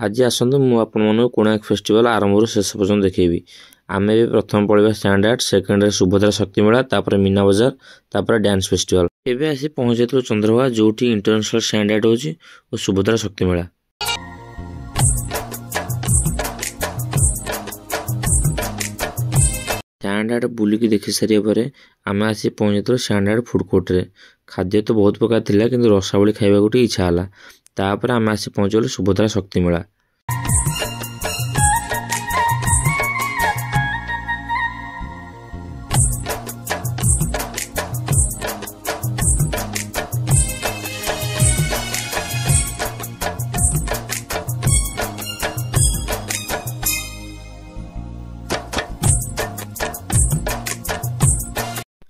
ଆଜି ଆସନ୍ତୁ, ମୁଁ ଆପଣମାନଙ୍କୁ କୋଣାର୍କ ଫେଷ୍ଟିଭାଲ୍ ଆରମ୍ଭରୁ ଶେଷ ପର୍ଯ୍ୟନ୍ତ ଦେଖେଇବି। ଆମେ ଏବେ ପ୍ରଥମେ ପଳେଇବା ସ୍ୟାଣ୍ଡ ଆର୍ଟ, ସେକେଣ୍ଡରେ ସୁଭଦ୍ରା ଶକ୍ତି ମେଳା, ତାପରେ ମୀନା ବଜାର, ତାପରେ ଡ୍ୟାନ୍ସ ଫେଷ୍ଟିଭାଲ୍। ଏବେ ଆସି ପହଞ୍ଚିଯାଇଥିଲୁ ଚନ୍ଦ୍ରଭାଗା, ଯେଉଁଠି ଇଣ୍ଟରନ୍ୟାସନାଲ୍ ସ୍ୟାଣ୍ଡ ଆର୍ଟ ହେଉଛି ଓ ସୁଭଦ୍ରା ଶକ୍ତି ମେଳା। ସ୍ୟାଣ୍ଡ ଆର୍ଟ ବୁଲିକି ଦେଖି ସାରିବା ପରେ ଆମେ ଆସି ପହଞ୍ଚିଥିଲୁ ସ୍ୟାଣ୍ଡ ଆର୍ଟ ଫୁଡ଼୍ କୋର୍ଟରେ। ଖାଦ୍ୟ ତ ବହୁତ ପ୍ରକାର ଥିଲା, କିନ୍ତୁ ରସାବଳି ଖାଇବାକୁ ଟିକେ ଇଚ୍ଛା ହେଲା। ତାପରେ ଆମେ ଆସି ପହଞ୍ଚିଗଲୁ ସୁଭଦ୍ରା ଶକ୍ତି ମେଳା।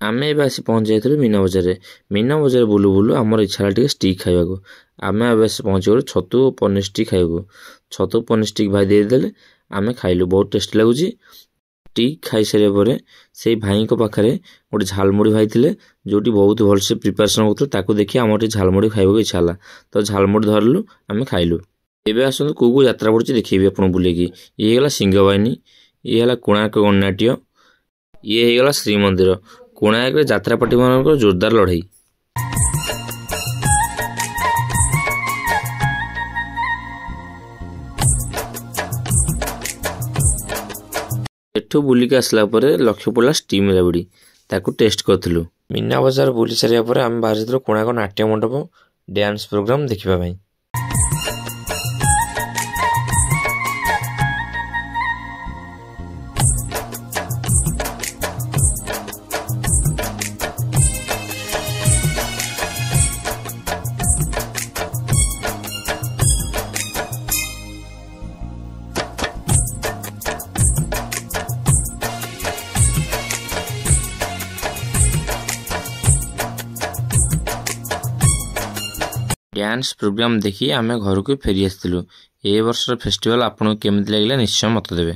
ଆମେ ଏବେ ଆସି ପହଞ୍ଚି ଯାଇଥିଲୁ ମୀନା ବଜାରରେ। ମୀନା ବଜାର ବୁଲୁ ବୁଲୁ ଆମର ଇଚ୍ଛା ହେଲା ଟିକେ ଷ୍ଟିକ୍ ଖାଇବାକୁ। ଆମେ ଏବେ ଆସି ପହଞ୍ଚିଗଲୁ ଛତୁ ଓ ପନିର ଷ୍ଟିକ୍ ଖାଇବାକୁ। ଛତୁ ପନିର ଷ୍ଟିକ୍ ଭାଇ ଦେଇଦେଲେ, ଆମେ ଖାଇଲୁ, ବହୁତ ଟେଷ୍ଟି ଲାଗୁଛି। ଷ୍ଟିକ୍ ଖାଇସାରିବା ପରେ ସେଇ ଭାଇଙ୍କ ପାଖରେ ଗୋଟେ ଝାଲମୁଢ଼ି ଭାଇ ଥିଲେ, ଯେଉଁଠି ବହୁତ ଭଲସେ ପ୍ରିପାରେସନ୍ କରୁଥିଲେ। ତାକୁ ଦେଖି ଆମର ଟିକେ ଝାଲମୁଢ଼ି ଖାଇବାକୁ ଇଚ୍ଛା ହେଲା, ତ ଝାଲମୁଢ଼ି ଧରିଲୁ, ଆମେ ଖାଇଲୁ। ଏବେ ଆସନ୍ତୁ, କେଉଁ କେଉଁ ଯାତ୍ରା ପଡ଼ୁଛି ଦେଖେଇବି ଆପଣଙ୍କୁ ବୁଲେଇକି। ଇଏ ହେଇଗଲା ସିଂହବାହିନୀ, ଇଏ ହେଲା କୋଣାର୍କ ଗଣନାଟ୍ୟ, ଇଏ ହେଇଗଲା ଶ୍ରୀମନ୍ଦିର। କୋଣାର୍କରେ ଯାତ୍ରା ପାର୍ଟିମାନଙ୍କର ଜୋରଦାର ଲଢ଼େଇ। ଏଠୁ ବୁଲିକି ଆସିଲା ପରେ ଲକ୍ଷ୍ୟ ପଡ଼ିଲା ଷ୍ଟିମ୍ ରାବିଡ଼ି, ତାକୁ ଟେଷ୍ଟ କରିଥିଲୁ। ମୀନା ବଜାର ବୁଲି ସାରିବା ପରେ ଆମେ ବାହାରିଥିଲୁ କୋଣାର୍କ ନାଟ୍ୟ ମଣ୍ଡପ ଡ୍ୟାନ୍ସ ପ୍ରୋଗ୍ରାମ ଦେଖିବା ପାଇଁ। ଡ୍ୟାନ୍ସ ପ୍ରୋଗ୍ରାମ ଦେଖି ଆମେ ଘରକୁ ଫେରି ଆସିଥିଲୁ। ଏ ବର୍ଷର ଫେଷ୍ଟିଭାଲ୍ ଆପଣଙ୍କୁ କେମିତି ଲାଗିଲା, ନିଶ୍ଚୟ ମତ ଦେବେ।